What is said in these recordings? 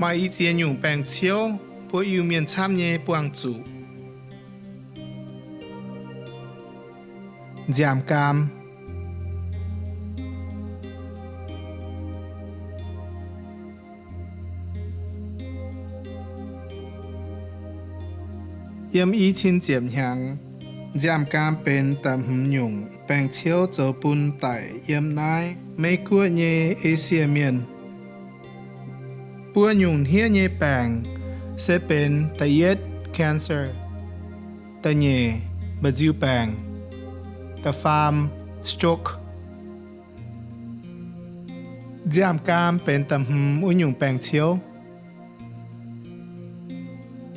Maaih i ziex nyungc baengc-ciouv mbuo Iu-Mienh camv nyei buangh zuqc. Nziaamc-gaam. Yiem i cin ziepc hnyangx, nziaamc-gaam benx da'hmz nyungc baengc-ciouv zoux bun daic yiem naaiv Meiv Guoqv nyei Esie Mienh. Buo nyungc hniev nyei baengc se benx da'yietv cancer, da'nyeic mba'nziu baengc, da'faam stroke. Nziaamc-gaam benx da'hmz wuov nyungc baengc-ciouv.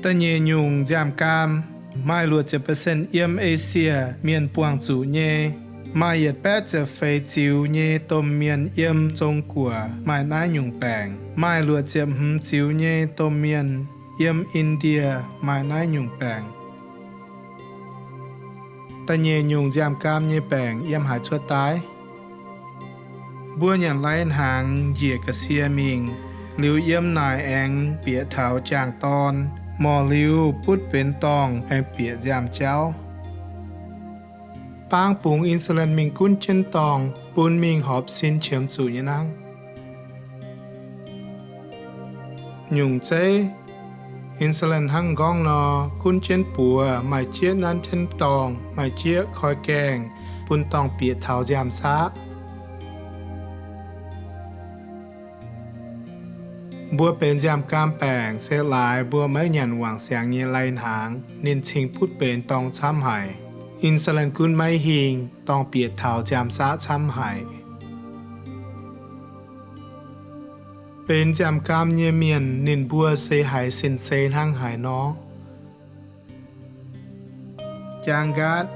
Da'nyeic nyungc nziaamc-gaam maaih luoqc ziepc percent yiem Esie Mienh buangh zuqc nyei. Maaih yietc baeqv ziepc feix ziux nyei domh mienh yiem Zong-Guoqv maaih naaiv nyungc baengc. Maaih luoqc ziepc hmz ziux nyei domh mienh yiem Indie maaih naaiv nyungc baengc. Da'nyeic nyungc nziaamc-gaam nyei baengc yiem haaix cuotv daaih? Mbuo nyanc lai-hnaangx njiec ga'sie mingh, liuz yiem naaic aengx bieqc taux jaang-dorn, morc liuz butv benx dorngh aengx bieqc nziaamc-jauv. Bangv bungx insulin mingh gunv jienv dorngh bun mingh horpc sin qiemx zuqc nyei hnangv. Nyungc zeiv, insulin hnangv m'nqorngv nor, gunv jienv buoz, maaih jieqv nanv jienv dorngh, maaih jieqv koi gaengh, bun dorngh bieqc taux nziaamc-saqv. Mbuo benx nziaamc-gaam baengc se laaix mbuo maiv nyanc wangc siangx nyei lai-hnaangx, ninh cingx butv benx dorngh camv haic. Insulin gunv maiv hingh, dorngh bieqc taux nziaamc-saqv camv haic. Benx nziaamc-gaam nyei mienh ninh mbuo se haiz sin-seix hnangv haaix nor? Jaang nqaatv,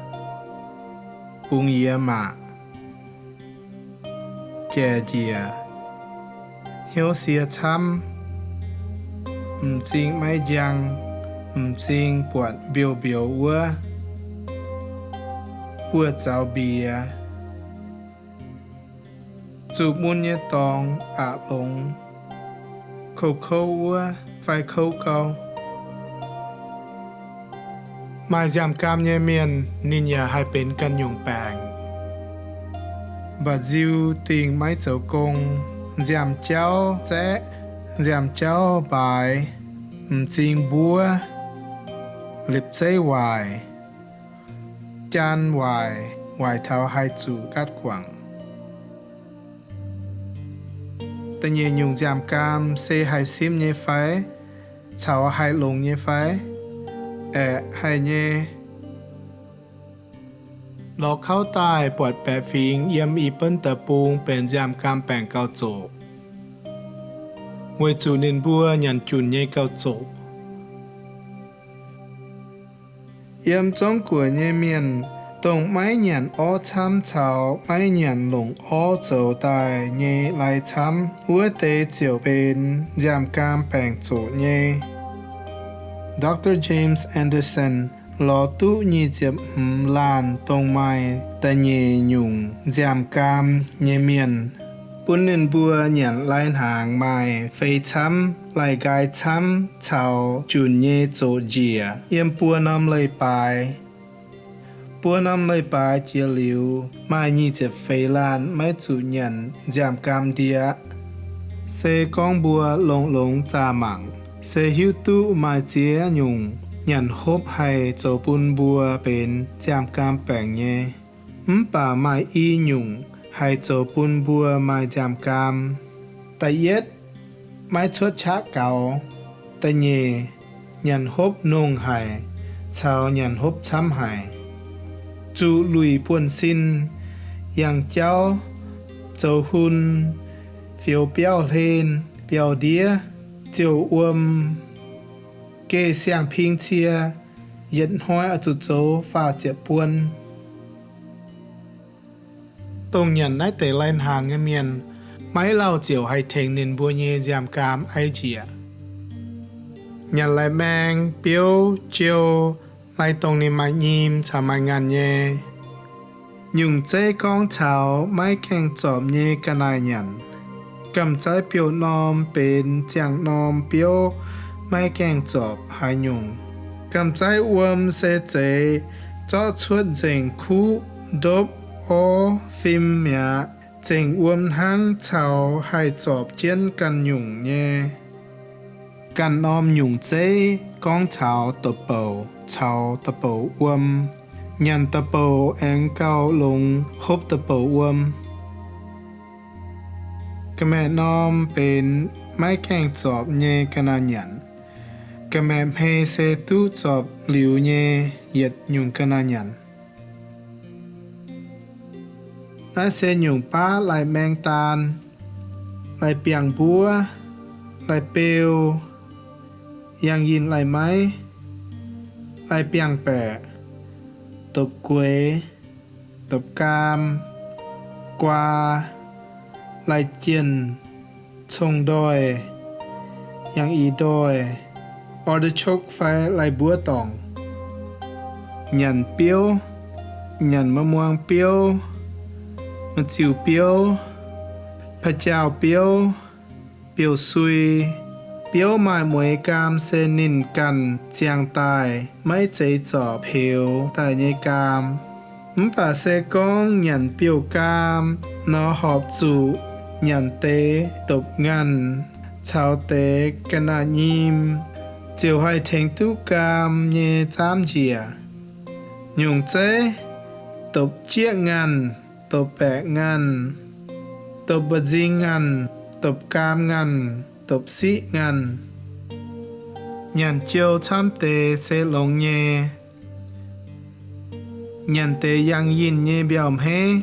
bungx yie maac, jaiv njiec, hnyouv sie camv, m'zing maiv njang, m'zing buatc mbiouh mbiouh wuov, buoz-zaux mbiex, zuqc mun nyei dorngx aqc longx, kouv kouv wuov fai kouv gau. Maaih nziaamc-gaam nyei mienh ninh yaac haih benx ganh nyungc baengc. Mba'nziu dingh maiv zoux gong, nziaamc-jauv zaeqv, nziaamc-jauv mbaaix, m'zing mbuov, lipc zeiv waaic, jaan waaic, waaic taux haih zuqc gaatv guangc. Da'nyeic nyungc nziaamc-gaam se haih simv nyei fai caux haih longx nyei fai? Aeqv, haih nyei. Lorz kauv daaih buatc baeqc fingx yiem i buonv deic-bung benx nziaamc-gaam baengc gauh zoqc, weic zuqc ninh mbuo nyanc junc nyei gauh zoqc. Yiem Zong-Guoqv nyei mienh, dongh maiv nyanc orv camv caux maiv nyanc longc orv zoux daaih nyei lai camv, wuov deix ziouc benx nziaamc-gaam baengc zoqc nyei. Doctor James Anderson lorz duqv nyic ziepc hmz laanh dongh maaih da'nyeic nyungc nziaamc-gaam nyei mienh, bun ninh mbuo nyanc lai-hnaangx maaih fei camv, lai-nqaai camv caux junc nyei zoqc njiec yiem buo norm leiz-baaix. Buo norm leiz-baaix jiex liuz, maaih nyic ziepc feix laanh maiv zuqc nyanc nziaamc-gaam ndie aqv. Se gorngv mbuo longx longx zaah mangc, se hiuv duqv maaih ziex nyungc nyanc hopv haih zoux bun mbuo benx nziaamc-gaam baengc nyei. Mv baac maaih i nyungc haih zoux bun mbuo maaih nziaamc-gaam. Da'yietv, maiv cuotv qaqv gaux. Da'nyeic, nyanc hopv nongh haic caux nyanc hopv camv haic, zuqc luic buonv-sin, yangh jauv, zoux hun, fioux biauv hlen, biauv-ndiev, ziouc wuom, geh siang-ping cie, yietc hnoi oix zuqc zoux faah ziepc buon. Dongh nyanc naaiv deix lai-hnaangx nyei mienh, maiv lauh ziouc haih tengx ninh mbuo nyei nziaamc-gaam aiv njiec. Nyanc lai-maeng, biouv, jiou, lai dongh ninh maaih nyim caux maaih nganh nyei. Nyungc zeiv gorngv caux maiv gaengh zorpc nyei ga'naaiv nyanc. Gamh zeiv biouv-norm benx ziangh norm biouv, maiv gaengh zorpc haaix nyungc. Gamh zeiv wuom se zeiz zorqv cuotv nzengc kuqv, ndopv, orv, fim mi'aqv. Zengc wuom hnangv caux haih zorpc jienv ganh nyungc nyei. Ganh norm nyungc zeiv gorngv taux da'bouc caux da'bouc wuom. Nyanc da'bouc aengx gauh longx hopv da'bouc wuom. Ga'maeqc norm benx maiv gaengh zorpc nyei ga'naaiv nyanc. Ga'maeqc hmei se duqv zorpc liuz nyei yietc nyungc ga'naaiv nyanc. Naaiv se nyungc baav lai-maeng daan, lai-biangh mbuov, lai-beu, yangh yinh lai-maiv, lai-biangh baeqc, dopc-gueix, dopc-gaam, guaa, lai-jienh, cong-ndoih, yangh i ndoih, artichoke fai lai-mbuov dorngc. Nyanc biouv, nyanc ma'muangx biouv, m'ziuh biouv, pa'jaauh biouv, biouv-sui. Biouv maaih mueiz gaam se ninh ganh ziangh daaih maiv zeiz zorpc peux daaih nyei gaam. Mv baac se gorngv nyanc biouv-gaam nor, horpc zuqc nyanc deix dopc-nganh caux deix ga'naaiv nyim, ziouc haih tengx duqv gaam nyei zaamv njiec. Nyungc zeiv, dopc-jieqv-nganh, dopc-baeqc-nganh, dopc-mba'nzing-nganh, dopc-gaam-nganh, dopc-siqv-nganh. Nyanc jiou camv deix se longx nyei. Nyanc deix yangh yinh nyei mbiauh hmeiv,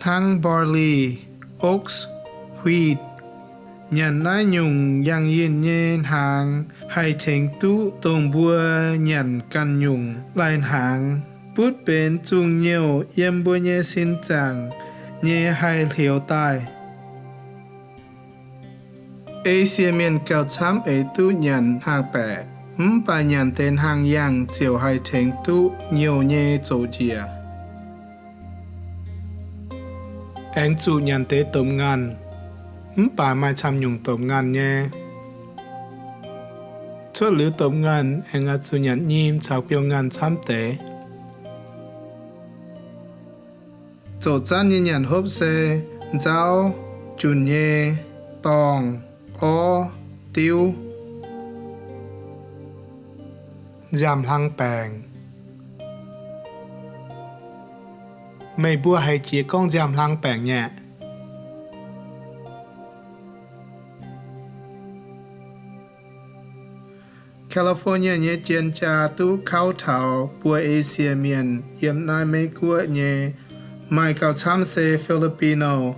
hnangv barley, oats, wheat. Nyanc naaiv nyungc yangh yinh nyei hnaangx haih tengx duqv dongh mbuo nyanc ganh nyungc lai-hnaangx, butv benx zungh nyouh yiem mbuo nyei sin zaangc nyei haih hleux daaih. Esie Mienh gauh camv eix duqv nyanc hnaangx-baeqc, mv baac nyanc deix hnaangx-yangh ziouc haih tengx duqv nyouh nyei zoqc njiec. Aengx zuqc nyanc deix domh nganh, mv baac maaih camv nyungc domh nganh nyei. Cuotv liuz domh nganh aengx oix zuqc nyanc nyim caux biouv-nganh camv deix. Zoqc zanv nyei nyanc hopv se nzauv, junc nyei, dorngh, orv, diuv. Nziaamv-hlang baengc. Meih mbuo haiz jiex gorngv nziaamv-hlang baengc nyei? California nyei jien jaa duqv kauv taux buo Esie Mienh yiem naaiv Meiv Guoqv nyei. Maaih gauh camv se Filipino,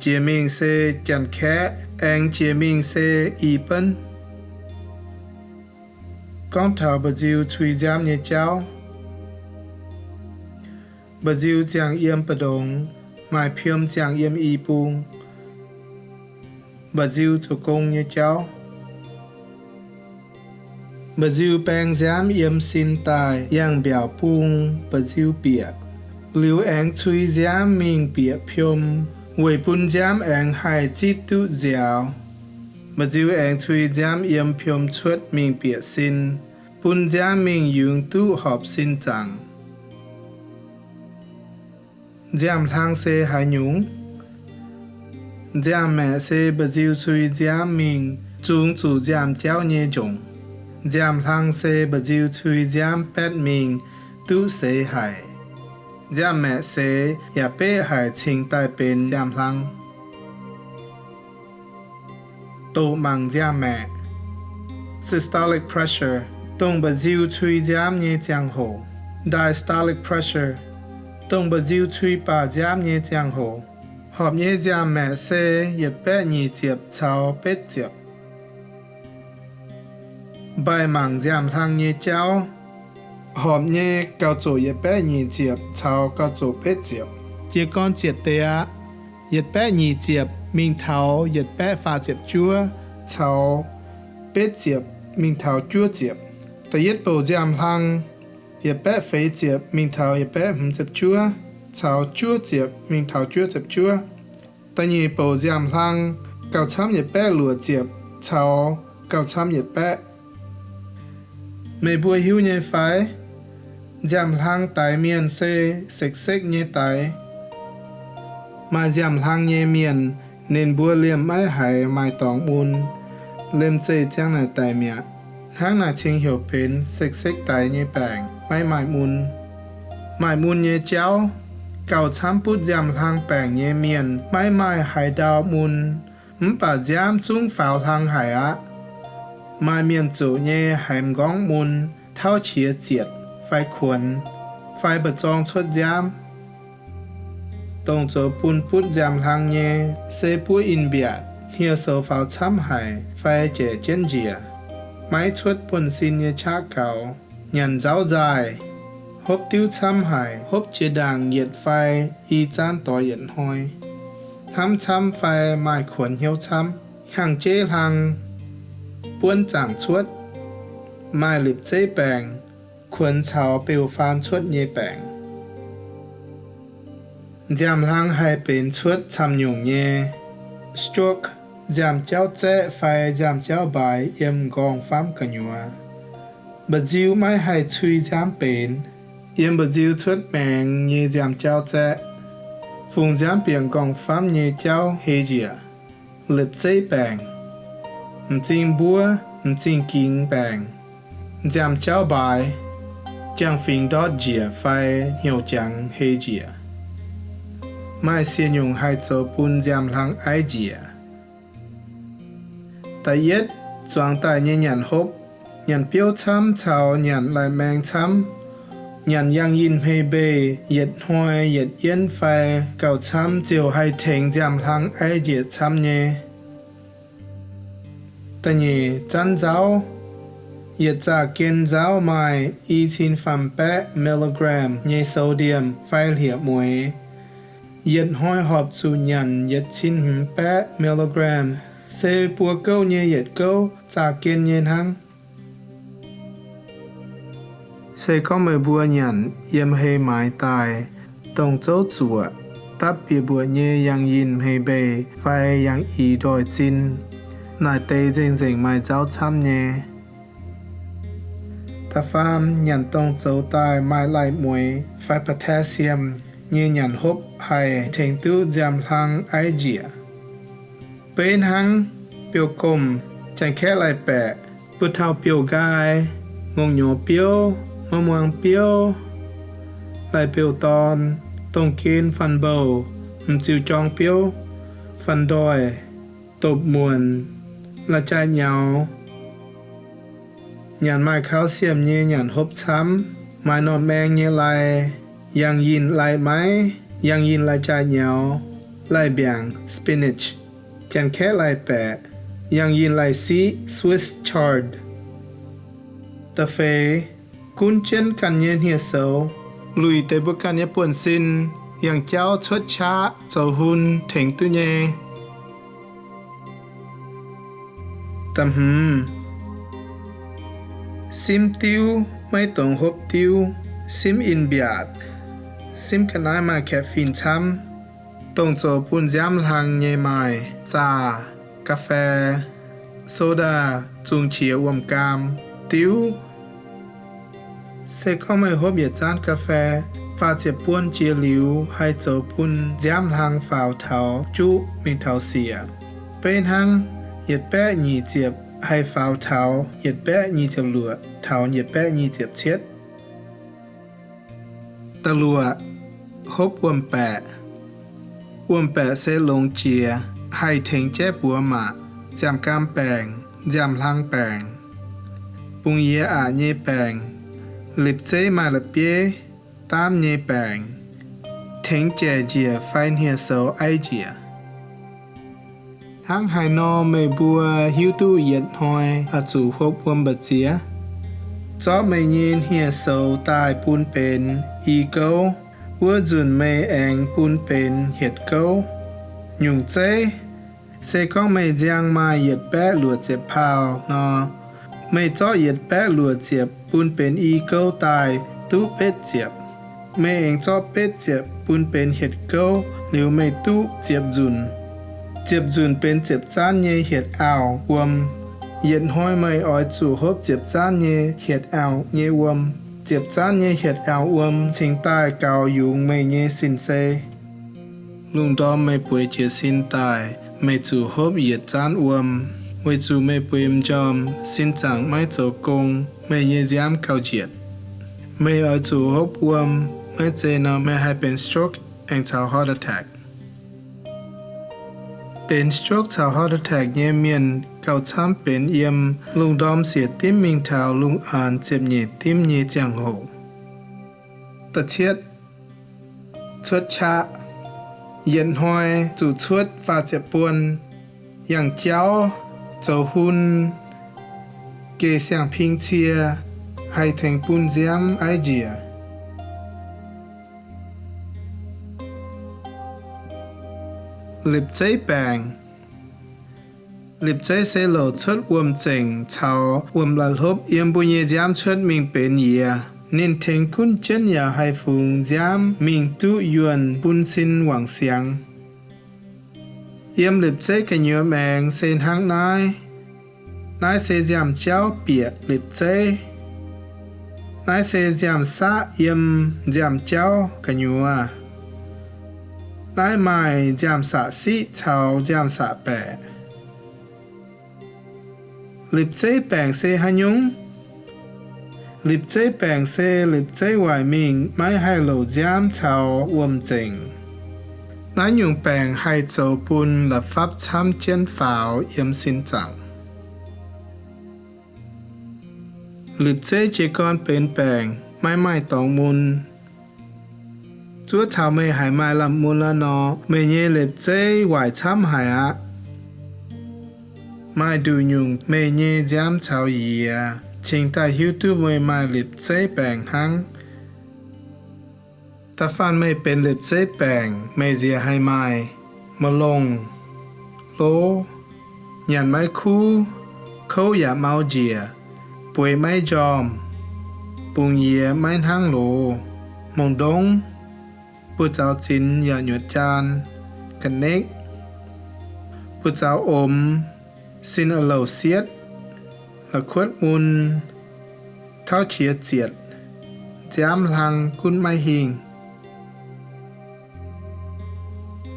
jiex mingh se Janx-Kaeqv, aengx jiex mingh se I Benv. Gorngv taux mba'nziu cui nziaamv nyei jauv. Mba'nziu ziangh yiem mbu'ndongx, maaih piom ziangh yiem i bung. Mba'nziu zoux gong nyei jauv. Mba'nziu baeng nziaamv yiem sin daaih yangh mbiaauc bung mba'nziu bieqc. Liuz aengx cui nziaamv mingh bieqc piom, weic bun nziaamv aengx haih zitv duqv nziaaux. Mba'nziu aengx cui nziaamv yiem piom cuotv mingh bieqc sin, bun nziaamv mingh yungz duqv horpc sin zaangc. Nziaamv-hlang se haaix nyungc? Nziaamv-maeqc se mba'nziu cui nziaamv mingh zungx zuqc nziaamv-jauv nyei njongc. Nziaamv-hlang se mba'nziu cui nziaamv baetv mingh duqv seix haic. Nziaamv-maeqc seix yaac beqv haic cingx daaih benx nziaamv-hlang. Doqc mangc nziaamv-maeqc. Systolic pressure, dongh mba'nziu cui nziaamv nyei ziangh hoc. Diastolic pressure, dongh mba'nziu cui baac nziaamv nyei ziangh hoc. Horpc nyei nziaamv-maeqc se yietc baeqv nyic ziepc caux betv ziepc. Mbaih mangc nziaamv-hlang nyei jauv. Horpc nyei gauh zoqc yietc baeqv nyic ziepc caux gauh zoqc betv ziepc. Jiez gorn zietc deix aqv. Yietc baeqv nyic ziepc mingh taux yietc baeqv faah ziepc juov caux betv ziepc mingh taux juov ziepc. Da'yietv bouc nziaamv-hlang, yietc baeqv feix ziepc mingh taux yietc baeqv hmz ziepc juov caux juov ziepc mingh taux juov ziepc juov. Da'nyeic bouc nziaamv-hlang gauh camv yietc baeqv luoqc ziepc caux gauh camv yietc baeqv. Meih mbuo hiuv nyei fai? Nziaamv-hlang daix mienh se sekv-sekv nyei daix. Maaih nziaamv-hlang nyei mienh, ninh mbuo liemh maiv haiz maaih dorngx mun, liemh zeih ziang naaic daic mi'aqv. Hnangv naaic cingx heuc benx sekv-sekv daix nyei baengc, maiv maaih mun. Maaih mun nyei jauv, gauh camv butv nziaamv-hlang baengc nyei mienh maiv maaih haaix ndau mun, mv baac nziaamv zungv faaux hlang haic aqv. Maaih mienh zoqc nyei haiz m'nqorngv mun, tauv qiex zietc fai kuonx, fai mba'zorng cuotv nziaamv. Dongh zoux bun butv nziaamv-hlang nyei se buov in-mbiatc, hniev-soux faaux camv haic fai jaic jienv njiec, maiv cuotv buonv-sin nyei qaqv gaux, nyanc nzauv nzaaih, hopv diuv camv haic, hopv jiex ndaangc yietc fai i zaanv doix yietc hnoi. Hnamv camv fai maaih kuonx hnyouv camv, hnyangx-jeiv hlang, buonv zaangc cuotv, maaih lipc zeiv baengc, kuonx caux beu faan cuotv nyei baengc. Nziaamv-hlang haih benx cuotv camv-nyungc nyei stroke, nziaamv-jauv zaeqv fai nziaamv-jauv mbaaix yiem m'nqorngv-famv gu'nyuoz. Mba'nziu maiv haih cui nziaamv benx, yiem mba'nziu cuotv maengx nyei nziaamv-jauv zaeqv. Fungx nziaamv bieqc m'nqorngv-famv nyei jauv hei njiec, lipc zeiv baengc, m'zing mbuov, m'zing gingx baengc, nziaamv-jauv mbaaix, jangx-fingx ndortv njiec fai hnyouv jangx hei njiec. Maaih siec nyungc haih zoux bun nziaamv-hlang aiv njiec. Da'yietv, zuangx daaih nyei nyanc hopv. Nyanc biouv camv caux nyanc lai-maeng camv, nyanc yangh yinh hmei mbei yietc hnoi yietc yienv fai gauh camv ziouc haih tengx nziaamv-hlang aiv njiec camv nyei. Da'nyeic, zanv nzauv. Yietc zaah gen nzauv maaih i cin faam baeqv milligram nyei sodium fai hlieqv-mueiz. Yietc hnoi horpc zuqc nyanc yietc cin hmz baeqv milligram, se buo gouv nyei yietc gouv zaah gen nyei hnangv. Se gorngv meih mbuo nyanc yiem hei maaiz daaih, dongh zouv zuoqc, dapv bieqc mbuoqc nyei yangh yinh hmei mbei fai yangh i ndoih zin, naaic deix nzengc-nzengc maaih nzauv camv nyei. Da'faam, nyanc dongh zoux daaih maaih lai-mueiz fai potassium nyei nyanc hopv haih tengx duqv nziaamv-hlang aiv njiec. Beiv hnangv, biouv-gomh, janx-kaeqv lai-baeqc, buoz-tauh biouv-nqaai, ngongh nyorx biouv, muangx-muangx biouv, lai-biouv-dorn, dongh gen faan-mbouh, m'ziuc jorng biouv, faan-ndoih, dopc-muonc, la'jaaix nyaux. Nyanc maaih calcium nyei nyanc hopv camv, maaih normh maeng nyei lai, yangh yinh lai-maiv, yangh yinh lai-jaaix nyaux, lai-mbiaangc, spinach, janx-kaeqv lai-baeqc, yangh yinh lai-siqv, Swiss chard. Da'feix, gunv jienv ganh nyei hniev-soux, luic deix mbuo ganh nyei buonv-sin, yangh jauv cuotv qaqv zoux hun tengx duqv nyei. Da'hmz, simv diuv maiv dungx hopv diuv, simv in-mbiaatc, simv ga'naaiv maaih caffeine camv, dongh zoux bun nziaamv hlang nyei maaih zaah, ga'fei, soda, zungh qiex wuom-gaam, diuv. Se gorngv meih hopv yietc zaanv ga'fei faah ziepc buonc jiex liuz, haih zoux bun nziaamv hlang faaux taux juqv mingh taux siec. Beiv hnangv, yietc baeqv nyic ziepc haih faaux taux yietc baeqv nyic ziepc luoqc taux yietc baeqv nyic ziepc cietv. Da'luoqc, hopv wuom-baeqc. Wuom-baeqc se longx jiex, haih tengx jaiv buoz maac, nziaamv-gaam baengc, nziaamv-hlang baengc, bungx yie aqc nyei baengc, lipc zeiv maaih la'bieiv, daamv nyei baengc, tengx jaic njiec fai hniev-soux aiv njiec. Hnangv haaix nor meih mbuo hiuv duqv yietc hnoi oix zuqc hopv wuom mbu'ziex? Zorqv meih nyei hniev-soux daaih bun benx i gouv, wuov nzunc meih aengx bun benx hietc gouv. Nyungc zeiv, se gorngv meih nziang maaih yietc baeqv luoqc ziepc pauh nor, meih zorqv yietc baeqv luoqc ziepc bun benx i gouv daaih duqv betv ziepc. Meih aengx zorqv betv ziepc bun benx hietc gouv liuz meih duqv ziepc nzunc. Ziepc nzunc benx ziepc zaanv nyei hietc ounce wuom. Yietc hnoi meih oix zuqc hopv ziepc zaanv nyei hietc ounce nyei wuom. Ziepc zaanv nyei hietc ounce wuom cingx daaih gaux yungz meih nyei sin-sei. Lungh ndorm meih bueix jiez sin daaih, meih zuqc hopv yietc zaanv wuom, weic zuqc meih bueix m'njormh, sin zaangc maiv zoux gong, meih nyei nziaamv gauh njietc. Meih oix zuqc hopv wuom, maiv zeiz nor meih haih benx stroke aengx caux heart attack. Benx stroke caux heart attack nyei mienh gauh camv benx yiem lungh ndorm siec dimv mingh taux lungh aanx ziepc nyeic dimv nyei ziangh hoc. Da'cietv, cuotv qaqv. Yietc hnoi zuqc cuotv faah ziepc buon, yangh jauv, zoux hun, geh siang-ping cie, haih tengx bun nziaamv aiv njiec. Lipc zeiv baengc. Lipc zeiv se louc cuotv wuom-zengc caux wuom-la'hlopv yiem mbuo nyei nziaamv cuotv mingh benx yiez. Ninh tengx gunv jienv yaac haih fungx nziaamv mingh duqv yuonh bun sin wangc siangx. Yiem lipc zeiv gu'nyuoz maengx se hnangv naaiv. Naaiv se nziaamv-jauv bieqc lipc zeiv. Naaiv se nziaamv-saqv yiem nziaamv-jauv gu'nyuoz. Naaiv maaih nziaamv-saqv siqv caux nziaamv-saqv baeqc. Lipc zeiv baengc se haaix nyungc? Lipc zeiv baengc se lipc zeiv waaic mingh maiv haih louc nziaamv caux wuom-zengc. Naaiv nyungc baengc haih zoux bun la'fapv camv jienv faaux yiem sin zaangc. Lipc zeiv jiez gorn benx baengc maiv maaih dorngx mun. Zuov taux meih haiz maaih lamh mun aqv nor, meih nyei lipc zeiv waaic camv haic aqv. Maaih nduqc nyungc meih nyei nziaamv caux yiez cingx daaih hiuv duqv meih maaih lipc zeiv baengc hnangv. Da'faanh meih benx lipc zeiv baengc, meih nziex haih maaih: ma'longh, lo, nyanc maiv kuv, kouv yaac mau njiec, bueix maiv njormh, bungx yiez maiv hnangv loz, mongh ndongv, buoz-zaux zinx yaac nyuotc jaan, ga'nekv, buoz-zaux omx, sin a'louc sietv, la'kuotv mun, tauv qiex zietc, nziaamv hlang gunv maiv hingh.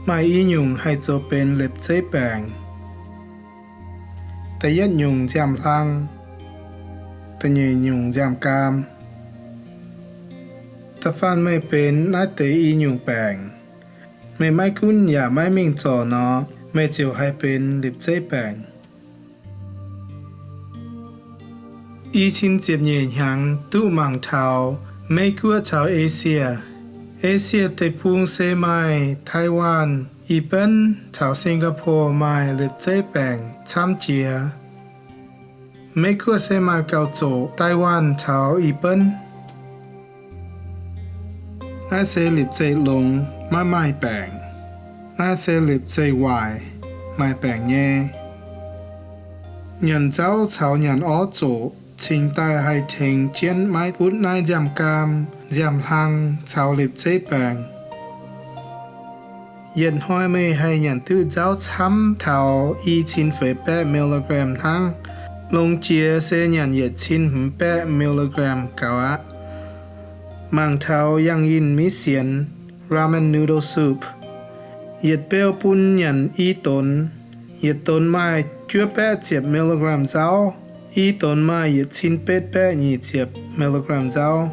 Maaih i nyungc haih zoux benx lipc zeiv baengc. Da'yietv nyungc nziaamv-hlang. Da'nyeic nyungc nziaamv-gaam. Da'faanh meih benx naaiv deix i nyungc baengc, meih maiv gunv yaac maiv mingh zorc nor, meih ziouc haih benx lipc zeiv baengc. I cin ziepc nyeic hnyangx duqv mangc taux Meiv-Guoqv caux Esie. Esie Deic-Bung se maaih Taiwan, Ih Benv caux Singapore maaih lipc zeiv baengc camv jiex. Meiv-Guoqv se maaih gauh zoqc Taiwan caux Ih Benv. Naaiv se lipc zeiv longx maiv maaih baengc. Naaiv se lipc zeiv waaic, maaih baengc nyei. Nyanc nzauv caux nyanc orv zoqc cingx daaih haih tengx jienv maiv butv naaiv nziaamv-gaam, nziaamv-hlang caux lipc zeiv baengc. Yietc hnoi meih haih nyanc duqv nzauv camv taux i cin feix baeqv milligram hnangv. Longx jiex se nyanc yietc cin hmz baeqv milligram gaux aqv. Mangc taux yangh yinh miv sienx, ramen noodle soup. Yietc beu bun nyanc i donx. Yietc donx maaih juov baeqv ziepc milligram nzauv. I donx maaih yietc cin betv baeqv nyic ziepc milligram nzauv.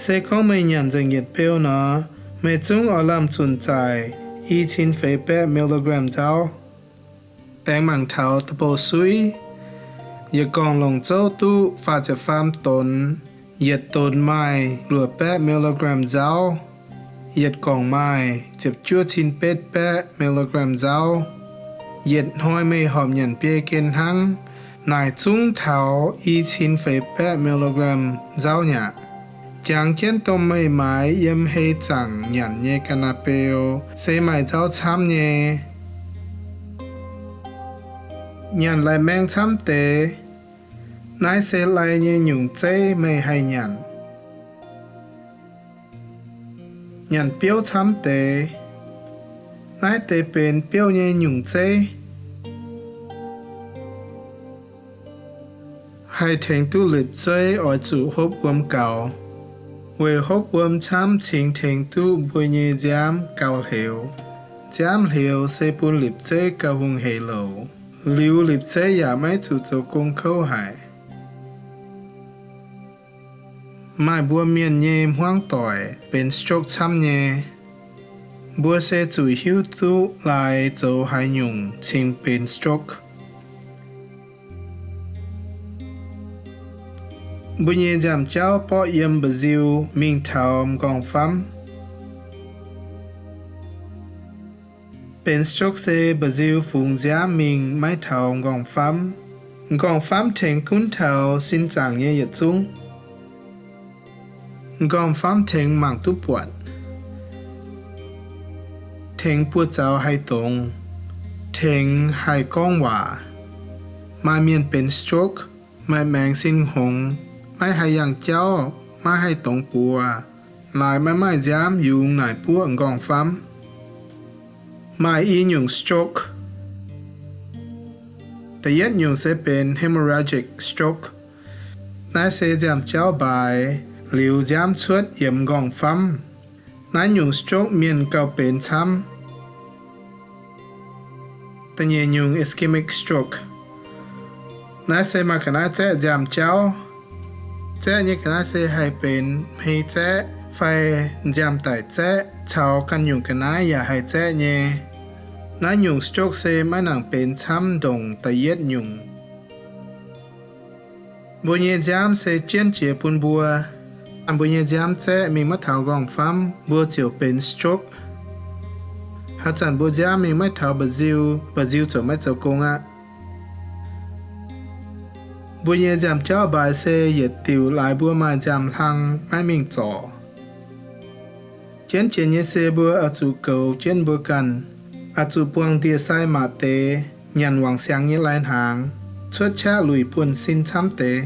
Se gorngv meih nyanc nzengc yietc beu nor, meih zungv oix lamh zunc zaaic i cin feix baeqv milligram nzauv. Aengx mangc taux double suiv. Yietc gorngv longc zouv duqv faah ziepc faam donx. Yietc donx maaih luoqc baeqv milligram nzauv. Yietc gorngv maaih ziepc juov cin betv baeqv milligram nzauv. Yietc hnoi meih horpc nyanc biei gen hnangv, naaic zungv taux i cin feix baeqv milligram nzauv nyaqc. Jangx jienv dongh meih maaiz yiem hei zaangc nyanc nyei ga'naaiv-beu se maaih nzauv camv nyei. Nyanc lai-maeng camv deix. Naaiv se lai nyei nyungc zeiv meih haih nyanc. Nyanc biouv camv deix. Naaiv deix benx biouv nyei nyungc zeiv. Haih tengx duqv lipc zeiv oix zuqc hopv wuom gaux. Weic hopv wuom camv cingx tengx duqv mbuo nyei nziaamv gauh hleux. Nziaamv hleux se bun lipc zeiv gauh hungh heic louc. Liuz lipc zeiv yaac maiv zuqc zoux gong kouv haic. Maaih mbuo mienh nyei hmuangv doic benx stroke camv nyei. Mbuo se zuqc hiuv duqv laaix zoux haaix nyungc cingx benx stroke. Mbuo nyei nziaamv-jauv borqv yiem mba'nziu mingh taux m'nqorngv-famv. Benx stroke se mba'nziu fungx nziaamv mingh maiv taux m'nqorngv-famv. M'nqorngv-famv tengx gunv taux sin zaangc nyei yietc zungv. M'nqorngv-famv tengx mangc duqv buatc, tengx buoz-zaux haih dongz, tengx haih gorngv waac. Maaih mienh benx stroke, maaih maengx sin hngongx, maiv haih yangh jauv, maiv haih dongz buoz, laaix maiv maaih nziaamv yungz naaic buoqv m'nqorngv-famv. Maaih i nyungc stroke. Da'yietv nyungc se benx hemorrhagic stroke. Naaiv se nziaamv-jauv mbaaix liuz nziaamv cuotv yiemx m'nqorngv-famv. Naaiv nyungc stroke mienh gauh benx camv. Da'nyeic nyungc ischemic stroke. Naaiv se maaih ga'naaiv zaeqv nziaamv-jauv. Zaeqv nyei ga'naaiv se haih benx hmei zaeqv fai nziaamv-daic zaeqv caux ganh nyungc ga'naaiv yaac haih zaeqv nyei. Naaiv nyungc stroke se maiv nangc benx camv ndongc da'yietv nyungc. Mbuo nyei nziaamv se jienv jiex bun mbuo. Mbuo nyei nziaamv zaeqv mingh maiv taux m'nqorngv-famv, mbuo ziouc benx stroke. Haaix zanc mbuo nziaamv mingh maiv taux mba'nziu, mba'nziu ziouc maiv zoux gong aqv. Mbuo nyei nziaamv-jauv mbaaix se yietc diuc laaix mbuo maaih nziaamv-hlang maiv mingh zorc. Jienv jiex nyei se mbuo oix zuqc goux jienv mbuo ganh, oix zuqc buangh ndie-sai maac deix nyanc wangc siangx nyei lai-hnaangx, cuotv qaqv luic buonv-sin camv deix.